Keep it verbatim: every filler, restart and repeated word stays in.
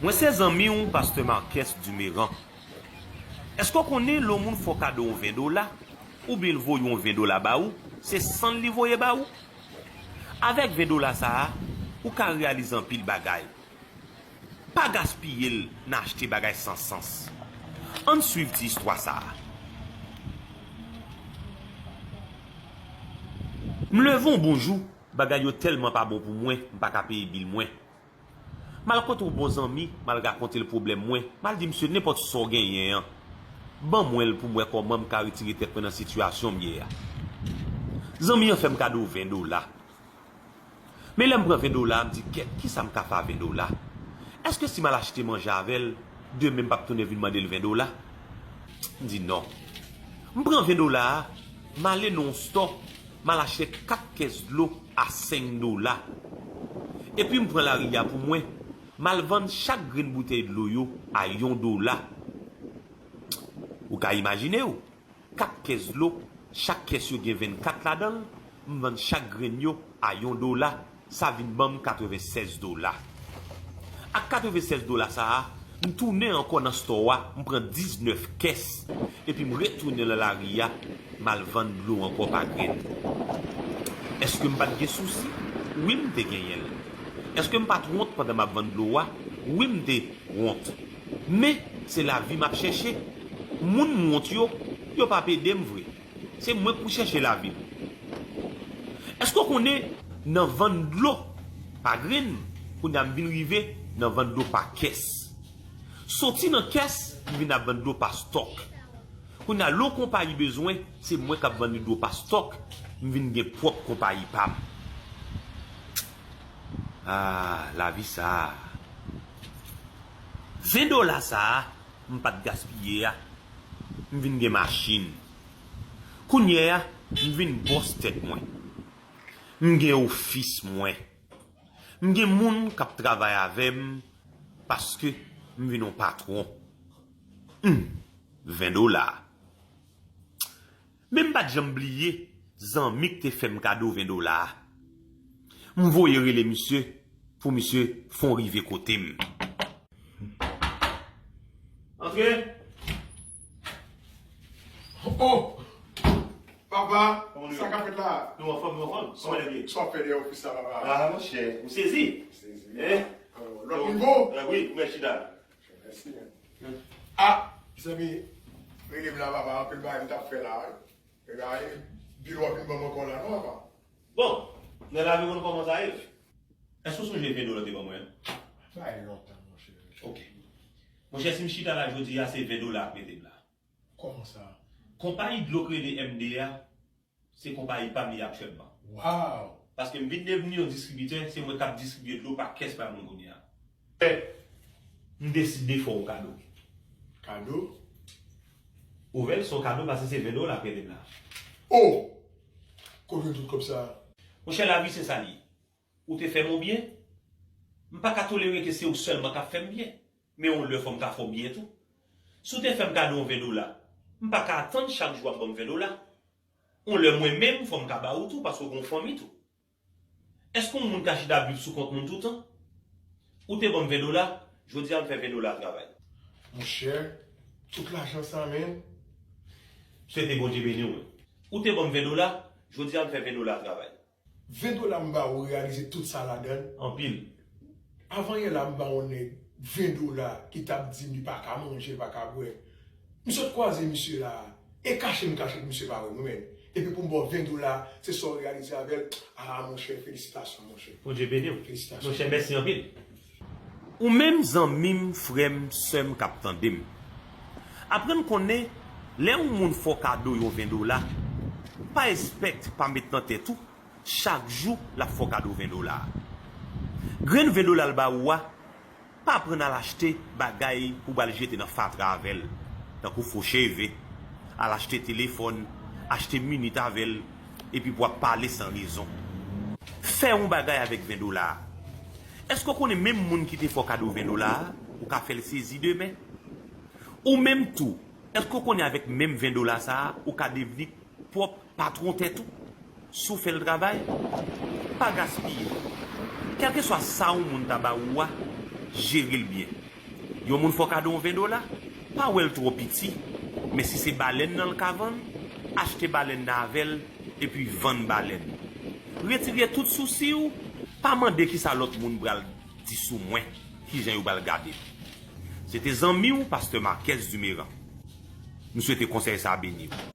Mwen se zanmi w, Pastè Marques Duméran. Èske w konnen lè yon moun fè w kado yon ven dola, oubyen l voye yon ven dola ba ou, se san l li voye ba ou? Avèk ven dola sa a, ou ka reyalize anpil bagay. Pa gaspiye l nan achte bagay san sans. Ann swiv ti istwa sa a. M leve yon bon jou, bagay yo tèlman pa bon pou mwen, m pa ka peye bil mwen. M al kote yon bon zanmi, m al rakonte l pwoblèm mwen, m al di misye nenpòt sa w genyen an, ban mwen l pou m wè kòman m ka retire tèt mwen nan sitiyasyon m ye a. Zanmi an fè m kado ven dola. Men lè m pran ven dola a, m di, "Kèt, kisa m ka fè a ven dola? Èske si m al achte manje avè l, demen m p ap tounen vin mande l ven dola?" M di, "Non." M pran ven dola a, m ale nan yon stò, m al achte kat kès dlo a senk dola. Epi m pran lari a pou mwen, m al vann chak grenn boutèy dlo yo a yon dola. Ou ka imajine w, kat kès dlo, chak kès yo gen vennkat ladan l, m vann chak grenn yo a yon dola, sa vin ban m katrevennsèz dola. Ak katrevennsèz dola sa a, m tounen ankò nan stò a, m pran diznèf kès, epi m retounen nan lari a, m al vann dlo ankò pa grenn. Èske m pa t gen sousi? Wi, m te genyen l. Èske m pa t wont pandan m ap vann dlo a? Wi, m te wont. Men, se lavi m ap chèche. Moun m wont yo, yo p ap ede m vre. Se mwen k pou chèche lavi m. Èske w konnen, nan vann dlo pa grenn, kounye a m vin rive nan vann dlo pa kès. Soti nan kès, m vin ap vann dlo pa stòk. Kounye a, lè yon konpayi bezwen, se mwen k ap vann li dlo pa stòk, m vin gen pwòp konpayi pa m. Ah, lavi sa a. Ven dola sa a, m pa t gaspiye a, m vin gen machin. Kounye a, m vin bòs tèt mwen. M gen ofis mwen. M gen moun k ap travay avè m paske m vin yon patwon. Humm, ven dola. Men m pa t janm bliye zanmi k te fè m kado ven dola a. M voye rele misye pou misye fè yon rive kote m. Antre! Oh! Papa, sa k ap fèt la? Nou anfòm, nou anfòm. Kòman w ye? Sa w ap fè dèyè ofis la, papa? Ah, monchè, ou sezi? Sezi. Eh? Lòt nivo? Eh, wi, ou mèt chita. Mèsi, men. Ah, mezanmi, rele m la, papa, anpil bagay m t ap fè la, wi. Ebyen, bil w ap vin ban m ankò la, non, papa? Bon, nan lavi w konn kòman sa ye. Èske w sonje ven dola w te ban mwen an? Bagay lontan, monchè. Ok. Monchè, si m chita la jodi a, se ven dola ap mete m la. Kòman sa? Konpayi dlo k rele M D a, se konpayi pa m li aktyèlman. Wow! Paske m vin devni yon distribitè, se mwen k ap distribiye dlo pa kès bay moun kounye a. Fè, m deside fè w kado. Kado? Ouvè l, se yon kado paske se ven dola k rele m la. Oh! Kote w jwenn tout kòb sa a? Monchè, lavi se sa l ye. Ou te fè m yon byen, m pa ka tolere ke se ou sèlman k ap fè m byen. Men yon lè fò m ka fè w byen tou. Si w te fè m kado yon ven dola, m pa ka atann chak jou w ap ban m ven dola. Yon lè mwen menm fò m ka ba ou tou, paske w gen yon fanmi tou. Èske yon moun ka chita viv sou kont moun toutan? Ou te ban m ven dola, jodi a m fè ven dola travay. Monchè, tout lajan sa, men. Swete Bondye beni w, wi. Ou te ban m ven dola, jodi a m fè ven dola travay. Ven dola m ba ou, reyalize tout sa ladan l. Anpil. Avanyè la, m ba yon nèg ven dola ki t ap di m li pa ka manje, li pa ka bwè. M sot kwaze misye la, e kache m kache pou misye pa wè m, wi, men. Epi pou m ba w ven dola, se sa w reyalize avè l. Ah, monchè, felisitasyon, monchè. Bondye beni w. Felisitasyon. Monchè, mèsi anpil. Ou menm zanmi m, frè m, sè m k ap tande m. Aprann konnen, lè yon moun fè w kado yon ven dola, pa espèk, pa met nan tèt ou, chak jou l ap fè w kado ven dola a. Grenn ven dola l ba ou a, pa aprann al achte bagay pou w al jete nan fatra avè l, tankou fo cheve, al achte telefòn, achte minit avè l, epi pou w ap pale san rezon. Fè yon bagay avèk ven dola a. Èske w konnen menm moun ki te fè w kado ven dola a, ou ka fè l sezi demen? Ou menm tou, èske w konnen avèk menm ven dola sa a, ou ka devni pwòp patwon tèt ou? Si w fè l travay, pa gaspiye l. Kèlkeswa sa yon moun ta ba ou a, jere l byen. Yon moun fè w kado yon ven dola, pa wè l twò piti, men si se balèn nan l ka vann, achte balèn nan avè l, epi vann balèn. Retire tout sousi w, pa mande kisa lòt moun pral di sou mwen, kijan yo pral gade m. Se te zanmi w, pastè Marquez Dumeran. M swete konsèy sa a beni w.